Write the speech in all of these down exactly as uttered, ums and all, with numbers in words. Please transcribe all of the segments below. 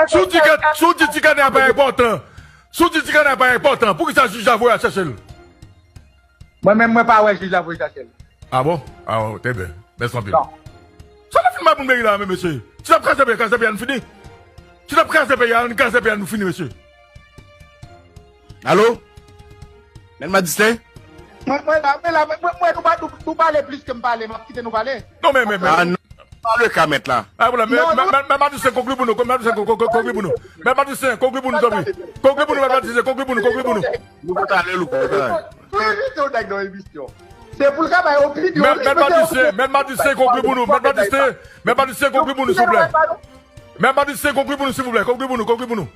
Si w di ke, si w di ti kanè a pa enpòtan, si w di ti kanè a pa enpòtan, poukisa jij la voye al chèche l? Mwen menm, mwen pa wè jij la voye chache l. Ah bon? Ah, trè byen. Mèsi anpil. Sa n ap fin bay moun peyi la, men mesye. Si n ap kraze peyi a, kraze peyi a, nou fini. Si n ap kraze peyi a, ann kraze peyi a, nou fini, mesye. Alo? Mèt Madistin? Mwen, mwen la, mwen la, mwen, mwen, nou pa, nou, nou pale plis ke m pale, m ap kite nou pale. Non, men, men, men. Ah, non. Pa le ka, mèt la. Ah, vwala, men, men, men, men Madistin konkli pou nou, men Madistin konkli pou nou. Men Madistin konkli pou nou, tanpri. Konkli pou nou, men Madistin, konkli pou nou, konkli pou nou. Nou konn ale, nou konn ale. Pou evite yon nèg nan emisyon. Se pou l ka bay opinyon li, men, men Madistin, men Madistin konkli pou nou, men Madistin, men Madistin konkli pou nou, silvouplè. Men Madistin konkli pou nou, silvouplè, konkli pou nou, konkli pou nou.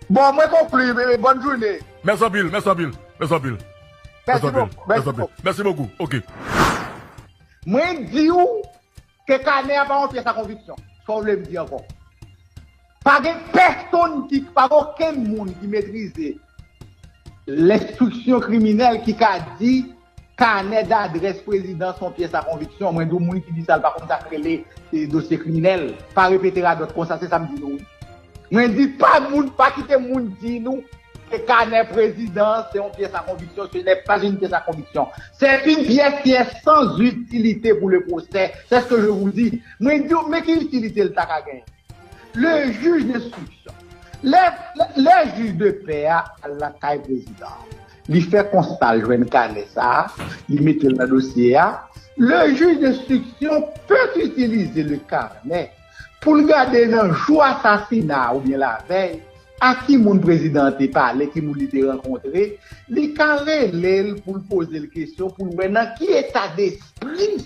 Bon, mwen konkli, bebe, bòn jounen. Mèsi anpil, mèsi anpil, mèsi anpil. Mèsi anpil, mèsi anpil. Mèsi bokou, ok. Mwen di w ke kanè a pa yon pyès a konviksyon. Sa w vle m di ankò? Pa gen pèsonn ki, pa gen okenn moun ki metrize lenstriksyon kriminèl ki ka di kanè dadrès prezidan se yon pyès a konviksyon. Mwen di w, moun ki di sa, l pa konn sa k rele, e, dosye kriminèl. Pa repete radòt konsa, se sa m di nou, wi. Mwen di pa moun, pa kite moun di nou ke kanè prezidan se yon pyès a konviksyon, ce n'est pas une pièce à conviction. C'est une pièce qui est sans utilité pour le procès. C'est ce que je vous dis. Mwen di w, men ki itilite l ta ka genyen? Le juge d'instruction. Lè, lè, lè jij de pè a al lakay prezidan an, li fè konsta l jwenn kanè sa a, li mete l nan dosye a. Le juge d'instruction peut utiliser le carnet pou l gade nan jou asasina a oubyen lavèy, a ki moun prezidan an te pale, ki moun li te rankontre, li ka rele l pou l poze l kesyon, pou l wè nan ki eta despri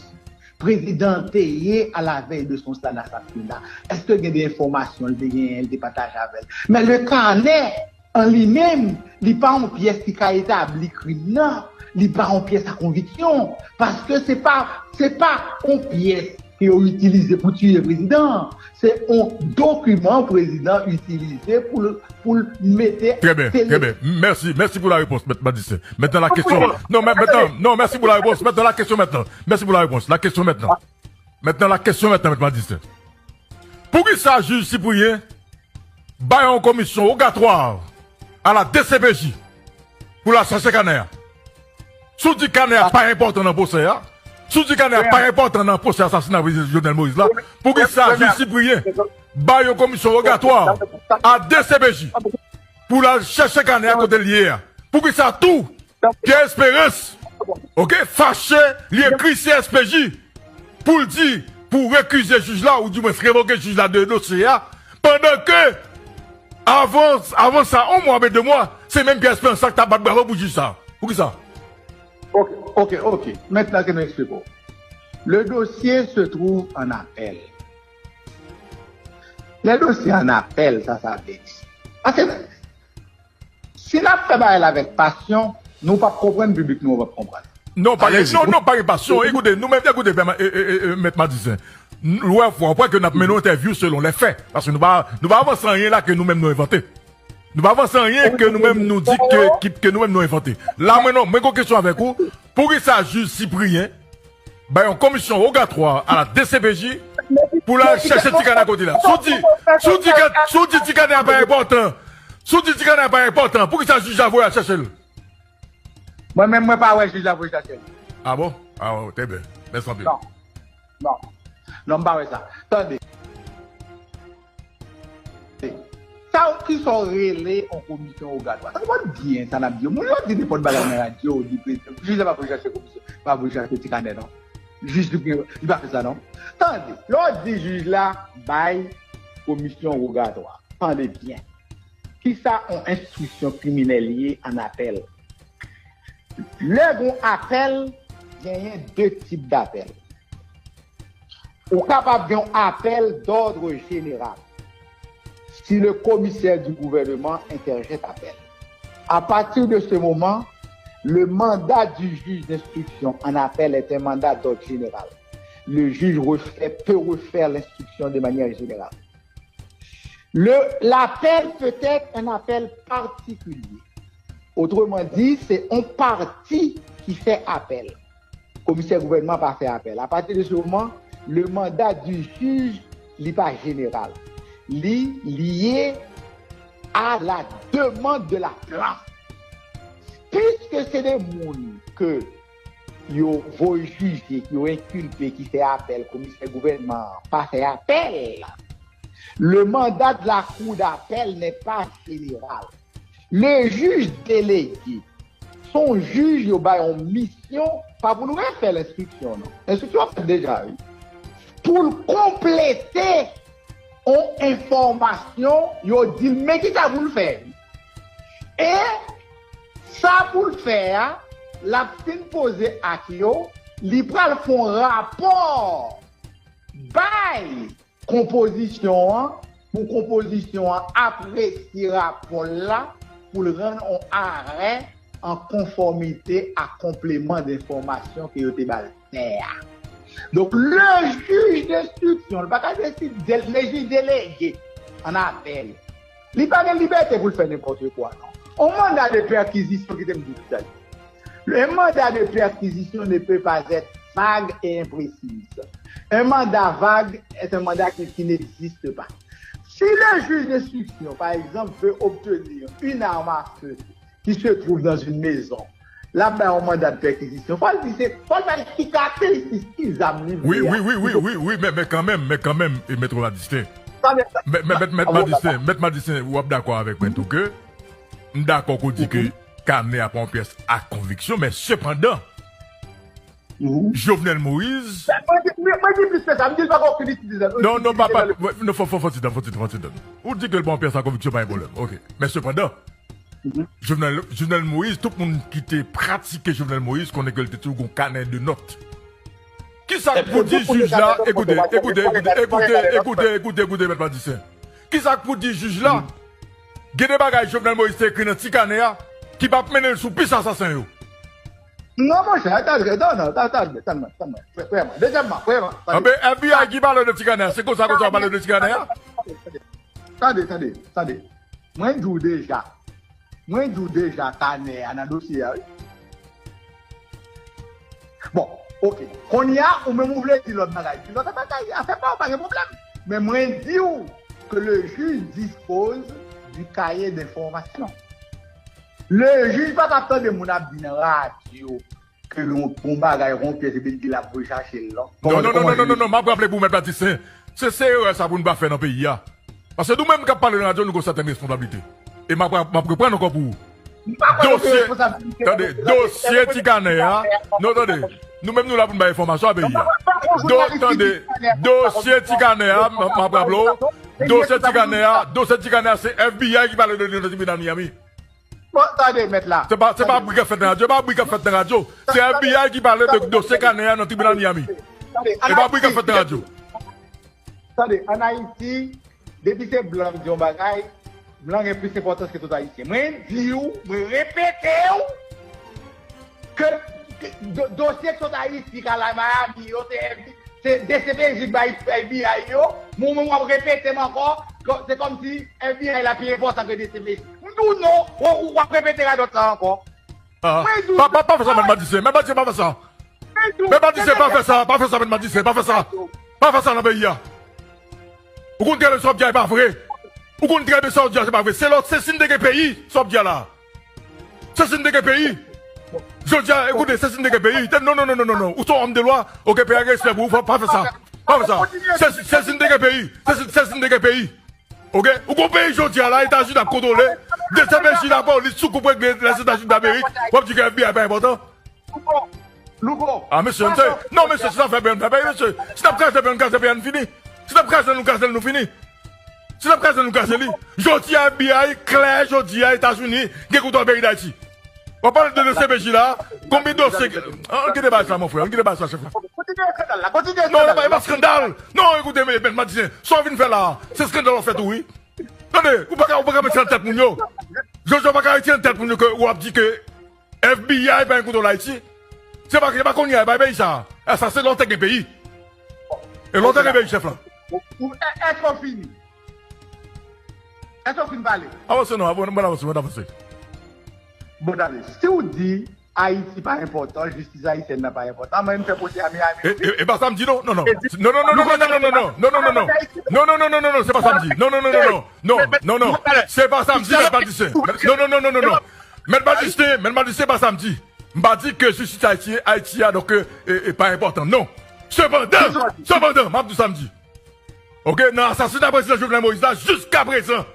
prezidan an te ye alavèy de son sèn asasina. Èske gen de enfòmasyon l te genyen, l te pataje avè l? Men le kanè, an li menm, li pa yon pyès ki ka etabli krim nan, li pa yon pyès a konviksyon, paske se pa, se pa yon pyès ke yo itilize pou tiye prezidan an. Se yon dokiman prezidan itilize pou l, pou l mete... Trè byen, trè byen. Mèsi, mèsi pou la repons, mèt Madistin. Mentnan la kesyon. Non, men, mentnan, non, mèsi pou la repons. Mentnan la kesyon mentnan. Mèsi pou la repons. La kesyon mentnan. Mentnan la kesyon mentnan, mèt Madistin. Poukisa jij Cyprien bay yon komisyon wogatwa a la D C P J pou l al chache kanè a? Si w di kanè a pa enpòtan nan pwosè a, si w di kanè a pa enpòtan nan pwosè asasina prezidan Jovenel Moïse la, poukisa jij Cyprien bay yon komisyon wogatwa a D C P J pou l al chache kanè a kote l ye a? Poukisa tou Pierre Espérance, ok, fache, li ekri C S P J pou l di, pou rekize jij la, ou dimwens revoke jij la de dosye a, pandan ke avan, avan sa, yon mwa oubyen de mwa, se menm Pierre Espérance sa k t ap bat bravo pou jij sa. Poukisa? Ok, ok, ok. Mentnan ke nou eksplike w. Le dossier se trouve en appel. Le dossier en appel, sa, sa vle di. Paske si n ap fè bagay la avèk pasyon, nou p ap konprann, piblik nou an p ap konprann. Non, pa gen, non, non, pa gen pasyon. Ekoute, nou menm, ekoute, mèt Madistin. Lè fwa, w kwè ke n ap mennen yon entèvyou selon lè fè. Paske nou pa, nou pa avanse anyen la ke nou menm nou envante. Nou pa avanse anyen ke nou menm nou di ke, ke, ke nou menm nou envante. La, mwen non, mwen gon kesyon avèk ou. Poukisa jij Cyprien bay yon komisyon wogatwa a la D C P J pou l al chèche ti kanè a kote l la? Si w di, si w di ke, si w di ti kanè a pa enpòtan, si w di ti kanè a pa enpòtan, poukisa jij la voye al chèche l? Mwen menm, mwen pa wè jij la voye chache l. Ah bon? Ah, trè byen. Mèsi anpil. Non. Non. Non, m pa wè sa. Tande. Sa w, kisa w rele yon komisyon wogatwa? Tande byen sa n ap di yo. Moun yo di nenpòt bagay nan radyo, di prezidan. Jij la pa voye chache komisyon, pa voye chache ti kanè non. Jij li, li pa fè sa non. Tande, lè w di jij la bay komisyon wogatwa, tande byen. Kisa yon enstriksyon kriminèl ye an apèl? Lè gon apèl, genyen de tip d'apèl. Ou kapab gen yon appel d'ordre général si le commissaire du gouvernement interjette appel. À partir de ce moment, le mandat du juge d'instruction en appel est un mandat d'ordre général. Le juge refait, peut refaire l'instruction de manière générale. Le, l'appel peut être un appel particulier. Autrement dit, c'est un parti qui fait appel. Komisè gouvènman pa fè apèl. A pati de se moman, le mandat du juge, li pa jeneral. li liye a la demande de la plainte. Piske se de moun ke yo voye jije, ke yo enkilpe, ki fè apèl, komisè gouvènman an pa fè apèl, le mandat de la cour d'appel n'est pas général. Le juge délégué, se yon jij yo bay yon misyon, pa pou l refè lenstriksyon, non. Lenstriksyon an fèt deja, wi. Pou l konplete yon enfòmasyon, yo di l men ki sa pou l fè. E sa pou l fè a, l ap fin poze ak yo, li pral fè yon rapò bay konpozisyon an, pou konpozisyon an apresye rapò l la, pou l rann yon arè an konfòmite ak konpleman denfòmasyon ke yo te ba l tè a. Donk, le jij denstriksyon, li pa ka deside, le jij delege an apèl, li pa gen libète pou l fè nenpòt kwa, non. On mandat de perquisition, kite m di w sa. Un mandat de perquisition ne peut pas être vague et imprécise. Un mandat vague est un mandat qui, qui n'existe pas. Si le juge d'instruction, par exemple, veut obtenir une arme à feu qui se trouve dans une maison, l ap bay yon manda de pèkizisyon. Fò l di se, fò l bay ki karakteristik, ki zam li vle a. Wi, wi, wi, wi, wi, wi, men, men kanmenm, men kanmenm, e Mèt Madisten. Men, men, Mèt, Mèt Madisten, Mèt Madisten, w ap dakò avèk mwen tou ke, m dakò ke w di ke kanè a pa yon pyès a konviksyon, men sepandan, Jovenel Moïse. Mwen di, mwen, mwen di plis ke sa, m di l pa gen okenn itilite. Non, non, pa, pa, non, fò, fò, fò ti tan, fò ti tan, fò ti tan. Ou di ke l pa yon pyès a konviksyon, pa yon pwoblèm. Ok. Men sepandan, Jovenel, Jovenel Moïse, tout moun ki te pratike Jovenel Moïse konnen ke l te toujou gon kanè de nòt. Kisa k pou di jij la, ekoute, ekoute, ekoute, ekoute, ekoute, ekoute, ekoute, Mèt Madisen. Kisa k pou di jij la? Gen de bagay Jovenel Moïse te ekri nan ti kanè a ki p ap mennen l sou pis asasen yo. Non, monchè, tande, non, non, tande, tande, tande, vrèman, dezyèmman, vrèman, tande. Anben, F B I ki pale de ti kanè a, se konsa, konsa w pale de ti kanè a? Tande, tande, tande. Mwen di w deja, mwen di w deja kanè a nan dosye a, wi. Bon, ok. Kounye a, ou menm ou vle di lòt bagay. Di lòt bagay, afè pa w, pa gen pwoblèm. Men mwen di w ke le juge dispose du cahier d'information. Le jij pa t ap tande moun ap di nan radyo ke yon bon bagay, yon pyès, epi l di l ap voye chache l, non. Non, non, non, non, non, non, non, m ap raple pou w, Mèt Madisen. Se, se erè sa pou n pa fè nan peyi a. Paske nou menm k ap pale nan radyo, nou gen sèten responsablite. E m ap, m ap reprann ankò pou ou. Dosye, tande, dosye ti kanè a, non, tande, nou menm nou la pou n bay enfòmasyon a peyi a. Do, tande, dosye ti kanè a, m, m ap raple w, dosye ti kanè a, dosye ti kanè a, se F B I ki pale de li nan tribinal Miami. Bon, tande, mèt la. Se pa, se pa bri k ap fèt nan radyo, se pa bri k ap fèt nan radyo. Se F B I ki pale de dosye kanè a nan tribinal Miami. E pa bri k ap fèt nan radyo. Tande, ann Ayiti, depi se blan k di yon bagay, blan gen plis enpòtans ke tout Ayisyen. Mwen di w, mwen repete w, ke, ke do, dosye k sot Ayiti k al Miami yo, se, se D C P J k bay F B I yo, mwen menm w ap repete m ankò, ke se kòmsi F B I la pi enpòtan ke D C P J. M di w non, w, w ap repete radòt la ankò. Ah, pa, pa, pa fè sa, Mèt Madisen. Mèt Madisen, pa fè sa. Mèt Madisen, pa fè sa. Pa fè sa, Mèt Madisen. Pa fè sa. Pa fè sa nan peyi a. Ou konn trè byen sa w ap di a, e pa vre. Ou konn trè byen sa w ap di a, se pa vre. Se lòt, se si n te gen peyi, sa w ap di a la. Se si n te gen peyi. Jodi a, ekoute, se si n te gen peyi. Non, non, non, non, non, non. Ou se yon òm de lwa. Ok, peyi a gen respè pou ou. Pa fè sa. Pa fè sa. Se, se si n te gen peyi. Se si, se si n te gen peyi. Ok? Ou gon peyi jodi a la, Etazini ap kontwole, D C P J, lapolis, sou koup regle Lèzetazini Damerik, w ap di ke F B I pa enpòtan? Louko, Louko. Ah, mesye, mesye, non, mesye, si n ap fè peyi a, n fè peyi, mesye. Si n ap kraze peyi a, n kraze peyi a, n fini. Si n ap kraze l, nou kraze l, nou fini. Si n ap kraze l, nou kraze li. Jodi a, F B I, klè, jodi a, Etazini, gen kontwòl peyi Dayiti. W ap pale de D C P J la, konbyen dosye, ann kite bagay sa, mon frè, ann kite bagay sa, chèf la. Kontinye eskandal la, kontinye eskandal la. Non, e pa, e pa eskandal. Non, ekoute, men, men, Mèt Madisen, sa w vin fè la, se eskandal w ap fè tou, wi. Tande, ou pa ka, ou pa ka mete sa nan tèt moun yo. Jodi a, ou pa ka retire nan tèt moun yo ke w ap di ke F B I pa gen kontwòl Ayiti. Se pa, se pa kounye a, e pa peyi sa. E sa, se lontan gen peyi. E lontan gen peyi, chèf la. Ou, ou, è-, èske w fini? Èske w fin pale? Avanse non, avan-, mwen avanse, mwen avanse. Bon, tande, si w di Ayiti pa enpòtan, jistis ayisyèn nan pa enpòtan. Mwen, m fè pwosè a Miami. E, e, e pa sa m di, non, non, non. Non, non, non, non, non, non, non, non, non, non, non, non, non, non, non, non, non, non, se pa sa m di. Non, non, non, non, non, non, non, non, se pa sa m di, Mèt Madisten. Non, non, non, non, non, non. Mèt Madisten, Mèt Madisten, se pa sa m di. M pa di ke jistis Ayiti, Ayiti a, donk, e, e, e pa enpòtan, non. Sepandan, sepandan, m ap di sa m di. Oke, nan asasina prezidan Jovenel Moïse la, jiska prezan,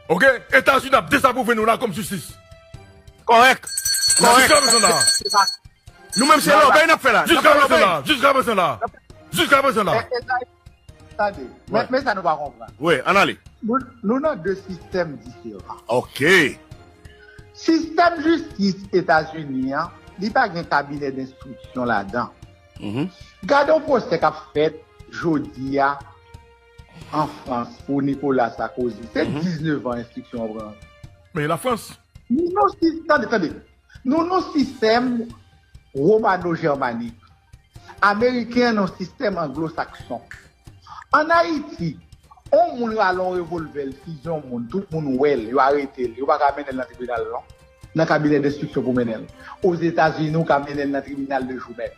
oke, Etazini ap dezapwouve nou la kòm jistis. Kòrèk. Nan jiska prezan la. Nou menm se lòbèy n ap fè la. Jiska prezan la. Jiska prezan la. Jiska prezan la. Tande, men, men sa nou pa konprann. Wi, ann ale. Nou, nou nan de sistèm diferan. Oke. Sistèm jistis Etazini an, li pa gen kabinè denstriksyon ladan. Gade yon pwosè k ap fèt jodi a an Frans pou Nicolas Sarkozy. Se diznèf an enstriksyon an pran. Men Lafrans. Nou, nou, si, tande, tande. Nou, nou sistèm womano-jèmanik. Ameriken an nan sistèm anglo-sakson. Ann Ayiti, yon moun rale yon revòlvè, l fize yon moun, tout moun wè l, yo arete l, yo pa ka mennen l nan tribinal, non. Nan kabinè denstriksyon pou mennen l. Ozetazini, ou ka mennen l nan tribinal le jou menm.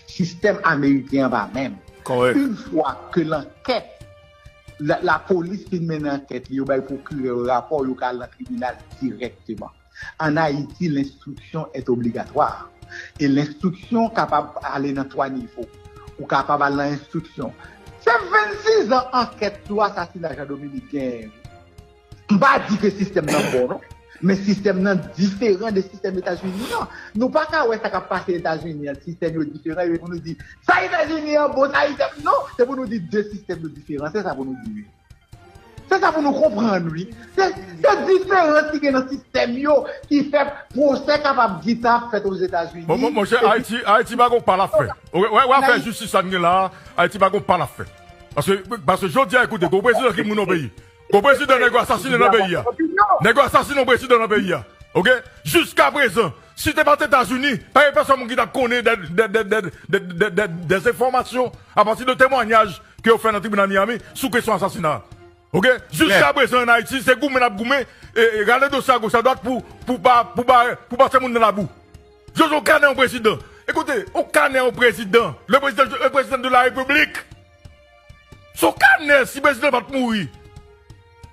Sistèm ameriken an pa menm. Kòrèk. Yon fwa ke lankèt, la, lapolis fin mennen ankèt li, yo bay pwokirè yo rapò, yo ka al nan tribinal dirèkteman. Ann Ayiti, lenstriksyon est obligatoire. E lenstriksyon kapab ale nan twa nivo. Ou kapab al nan enstriksyon. Se vennsis an ankèt sou asasina Jean Dominique genyen. M pa di ke sistèm nan bon, non. Men sistèm nan diferan de sistèm Etazini an. Nou pa ka wè sa k ap pase Etazini an, sistèm yo diferan, epi pou nou di, sa Etazini an bon, sa Etazini, non, se pou nou di de sistèm yo diferan, se sa pou nou di, wi. Se sa pou nou konprann, wi. Se, se diferans ki gen nan sistèm yo ki fè pwosè kapab gentan ap fèt Ozetazini. Bon, bon, monchè, Ayiti, Ayiti pa gon pa l ap fè. Wè, wè, wè afè jistis sa n gen la a, Ayiti pa gon pa l ap fè. Paske, paske jodi a, ekoute, gon prezidan ki mouri nan peyi. Gon prezidan nèg yo asasinen nan peyi a. Nèg yo asasinen yon prezidan nan peyi a. Oke? Jiska prezan, si te pa t Etazini, pa gen pèsòn moun ki t ap konnen de, de, de zenfòmasyon apati de temwanyaj ke yo fè nan tribinal Miami sou kesyon asasina. Oke? Jiska prezan ann Ayiti, se goumen n ap goumen, e, e rale dosye a goch a dwat pou, pou ba, pou ba, pou ba timoun nan labou. Jojo, kanè yon prezidan. Ekoute, yon kanè yon prezidan. Le prezidan, le prezidan de la repiblik. Se yon kanè, si prezidan pa t mouri,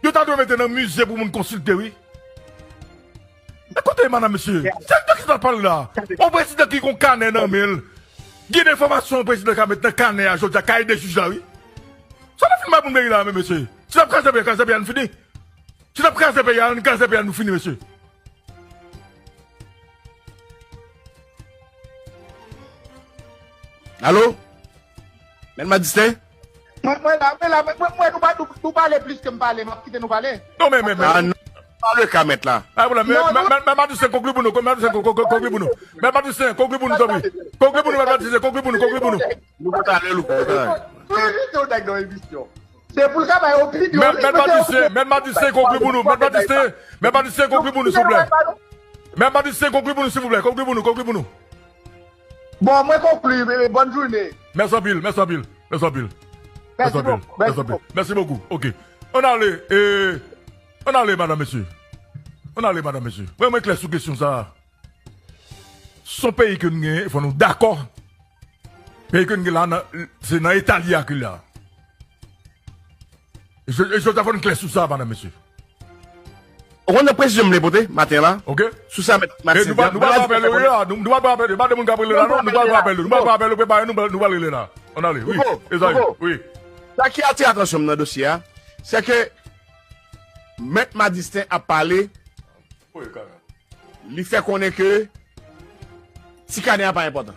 yo ta dwe mete nan mize pou moun konsilte, wi. Ekoute, madanm, mesye, se de ki sa pale la? Yon prezidan ki gon kanè nan men l. Gen enfòmasyon yon prezidan ka met nan kanè a jodi a, ka ede jij la, wi. Sa n ap fin bay moun peyi la, men, mesye. Si n ap kraze peyi a, kraze peyi a, nou fini. Si n ap kraze peyi a, ann kraze peyi a, nou fini, mesye. Alo? Mèt Madisten? Mwen, mwen la, mwen la, mwen, mwen, mwen, nou pa, nou, nou pale plis ke m pale, m ap kite nou pale. Non, men, men, men. Ah, non, pa le ka, mèt la. Ah, vwala, men, men, men, men Madisten, konkli pou nou, Madisten, kon-, kon-, kon-, konkli pou nou. Men Madisten, konkli pou nou, tanpri. Konkli pou nou, men Madisten, konkli pou nou, konkli pou nou. Nou konn ale, nou konn ale. Tou envite yon nèg nan emisyon. Se pou l ka bay opinyon li, men, men Madisten, men Madisten, konkli pou nou, men Madisten, men Madisten, konkli pou nou, silvouplè. Men Madisten, konkli pou nou, silvouplè, konkli pou nou, konkli pou nou. Bon, mwen konkli, e, bòn jounen. Mèsi anpil, mèsi anpil, mèsi anpil. Mèsi anpil, mèsi anpil. Mèsi bokou. Ok. Ann ale, e, ann ale, madanm, mesye. Ann ale, madanm, mesye. Mwen, mwen klè sou kesyon sa a. Se yon peyi ke n genyen, fò nou dakò. Peyi ke n gen la, nan, se nan eta li a ke l la. E je, e jodi a fò n klè sou sa, madanm, mesye. Ou konn nan presizyon m vle pote maten la? Ok. Sou sa, mèt Matistin. Nou pa, nou pa pran apèl yo la, nou, nou pa pran apèl yo, pa de moun k ap rele la, non, nou pa pran apèl yo, nou pa pran apèl yo, prepare nou, nou pral rele la. Ann ale, wi. Ezayi, wi. Sa ki atire atansyon m nan dosye a, se ke mèt Madistin ap pale, li fè konnen ke ti kanè a pa enpòtan.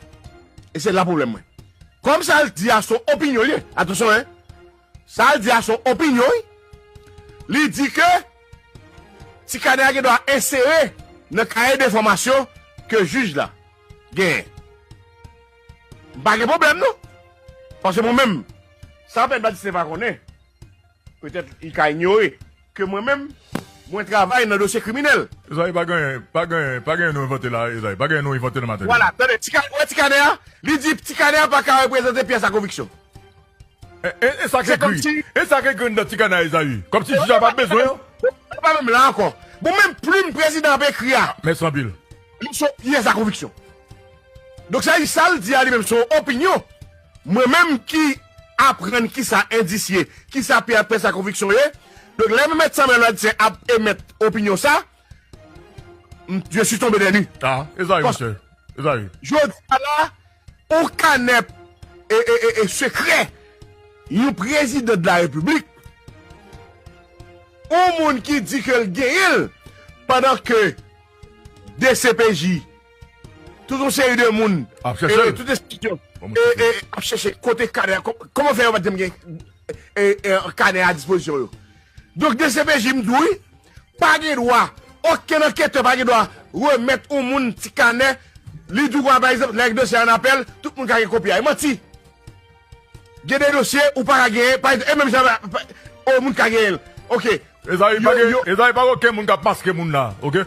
E se la pwoblèm mwen. Kòm sa l di a se yon opinyon l ye, atansyon, en. Sa l di a se yon opinyon, wi. Li di ke ti kanè a gen dwa ensere nan kaye de enfòmasyon ke jij la genyen. M pa gen pwoblèm, non. Paske mwen menm, sa mèt Madistin pa konnen, petèt li ka inyore, ke mwen menm, mwen travay nan dosye kriminèl. Ezayi, pa gen, pa gen, pa gen non envante la, Ezayi. Pa gen non envante nan maten. Vwala, tande, ti ka-, wè ti kanè a, li di ti kanè a pa ka reprezante pyès a konviksyon. E, e, e sa k ekri. E sa k ekri anndan ti kanè a, Ezayi. Kòmsi jij la pa t bezwen an. Ou pa menm la ankò. Bon, menm plim prezidan ap ekri a. Mèsi anpil. Li se yon pyès a konviksyon. Donk, sa, sa l di a li menm, se yon opinyon. Mwen menm ki aprann kisa endisye, kisa pyès a konviksyon ye. Donk, lè Mèt Samuel Madistin ap emèt opinyon sa, m- je suis tombé des nues. Ah, e sa wi, monchè. E sa wi. Jodi a la, yon kanè e, e, e, e sekrè yon prezidan de la repiblik, yon moun ki di ke l genyen l, pandan ke D C P J, tout yon seri de moun, Ap chèche l. Tout enstitisyon, e, e, ap chèche kote kanè, kòman fè yo pa t janm gen e, e, kanè a dispozisyon yo. Donk, D C P J m di w, wi, pa gen dwa, okenn anketè pa gen dwa remèt yon moun ti kanè, li di w, pa egzanp, lè dosye a an apèl, tout moun ka gen kopi a. E manti. Gen de dosye ou pa ka genyen, pa egzanp, e menm jan, pa- pa- o moun ka genyen l. Oke. E sa wi, pa gen, e sa wi, pa gen okenn moun k ap maske moun la, oke?